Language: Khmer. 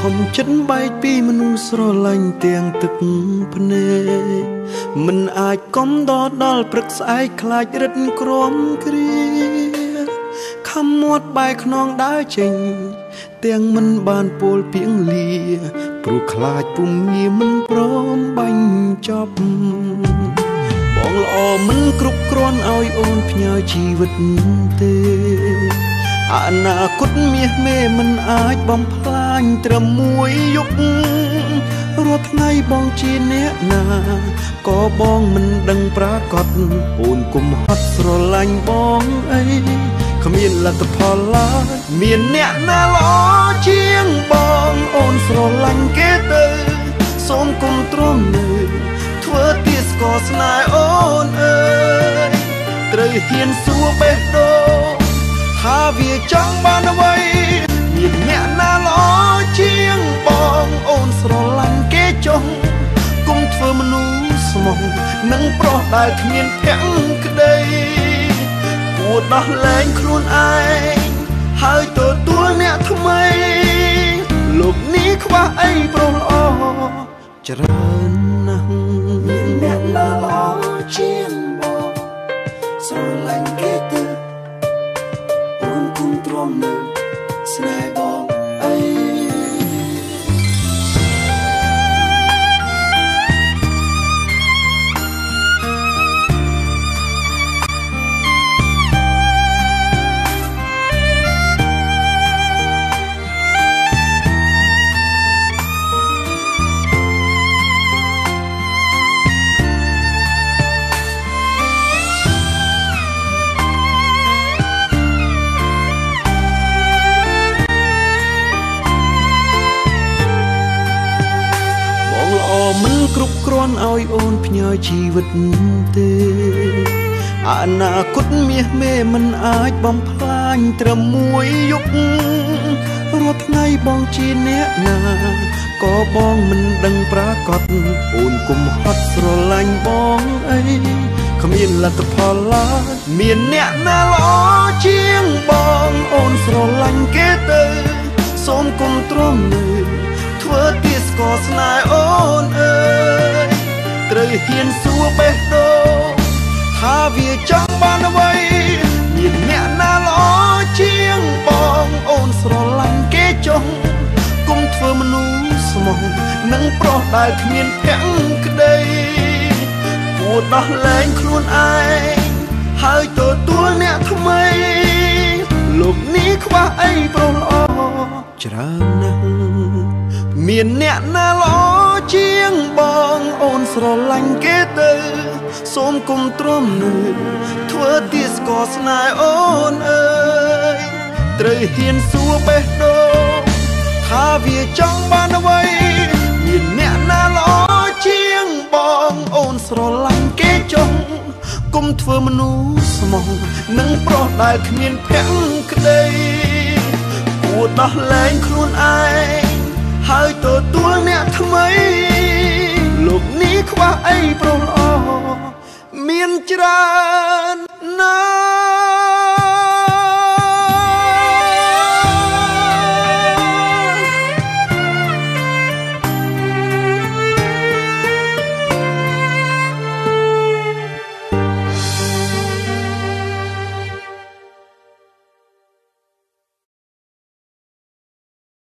ខំចិត្តបែកពីមនុស្សស្រឡាញ់ទាំងទឹកភ្នែកមិនអាចកំដរដល់ព្រឹកស្អែកខ្លាចរិតក្រំគ្រាខំមាត់បែកខ្នងដើរចេញទាំងមិនបានពោលពីងលាព្រោះខ្លាចពុំងារមិនព្រមបាញ់ចប់បងល្អមិនគ្រប់គ្រាន់ឲ្យអូនផ្ញើជីវិតទេអនាគតមាសមេមិនអាចបំផ្លាញត្រឹមមួយយប់រាល់ថ្ងៃបងជាអ្នកណាក៏បងមិនដឹងប្រាកដអូនគុំហត់ស្រឡាញ់បងអីគ្មានលទ្ធផលឡើយមានអ្នកណាល្អជាងបងអូនស្រឡាញ់គេទៅសូមគុំទ្រាំនៅធ្វើទាស្កស្នេហ៍អូនអើយត្រូវហ៊ានសួរបេះដូងថាវាចង់បានអ្វីមានអ្នកណាល្អជាងបងអូនស្រឡាញ់គេចុះគុំធ្វើមនុស្សស្មោះនឹងប្រុសដែលគ្មានភក្តីគួរដោះលែងខ្លួនឯងហើយទទួលអ្នកថ្មីលោកនេះខ្វះអីប្រុសល្អច្រើនណាស់មានអ្នកណាល្អជាងបងស្រឡាញ់គេទៅអូនគុំទ្រាំនៅស្នេហ៍បងអី មិនគ្រប់គ្រាន់ឲ្យអូនផ្ញើជីវិតទេអនាគតមាសមេមិនអាចបំផ្លាញត្រឹមមួយយប់រាល់ថ្ងៃបងជាអ្នកណាក៏បងមិនដឹងប្រាកដអូនគុំហត់ស្រឡាញ់បងអីគ្មានលទ្ធផលឡើយមានអ្នកណាល្អជាងបងអូនស្រឡាញ់គេទៅសូមគុំទ្រាំនៅធ្វើទាស្កស្នេហ៍អូនអើយត្រូវហ៊ានសួរបេះដូងថាវាចង់បានអ្វីមានអ្នកណាល្អជាងបងអូនស្រឡាញ់គេចុះគុំធ្វើមនុស្សស្មោះនឹងប្រុសដែលគ្មានភក្តីគួរដោះលែងខ្លួនឯងហើយទទួលអ្នកថ្មីលោកនេះខ្វះអីប្រុសល្អច្រើនណាស់មានអ្នកណាល្អជាងបងអូនស្រឡាញ់គេទៅសូមគុំទ្រាំនៅធ្វើទាស្កស្នេហ៍អូនអើយត្រូវហ៊ានសួរបេះដូងថាវាចង់បានអ្វីមានអ្នកណាល្អជាងបងអូនស្រឡាញ់គេចុះគុំធ្វើមនុស្សស្មោះនឹងប្រុសដែលគ្មានភក្តីគួរដោះលែងខ្លួនឯងហើយទទួលអ្នកថ្មីលោកនេះខ្វះអីប្រុសល្អមានច្រើន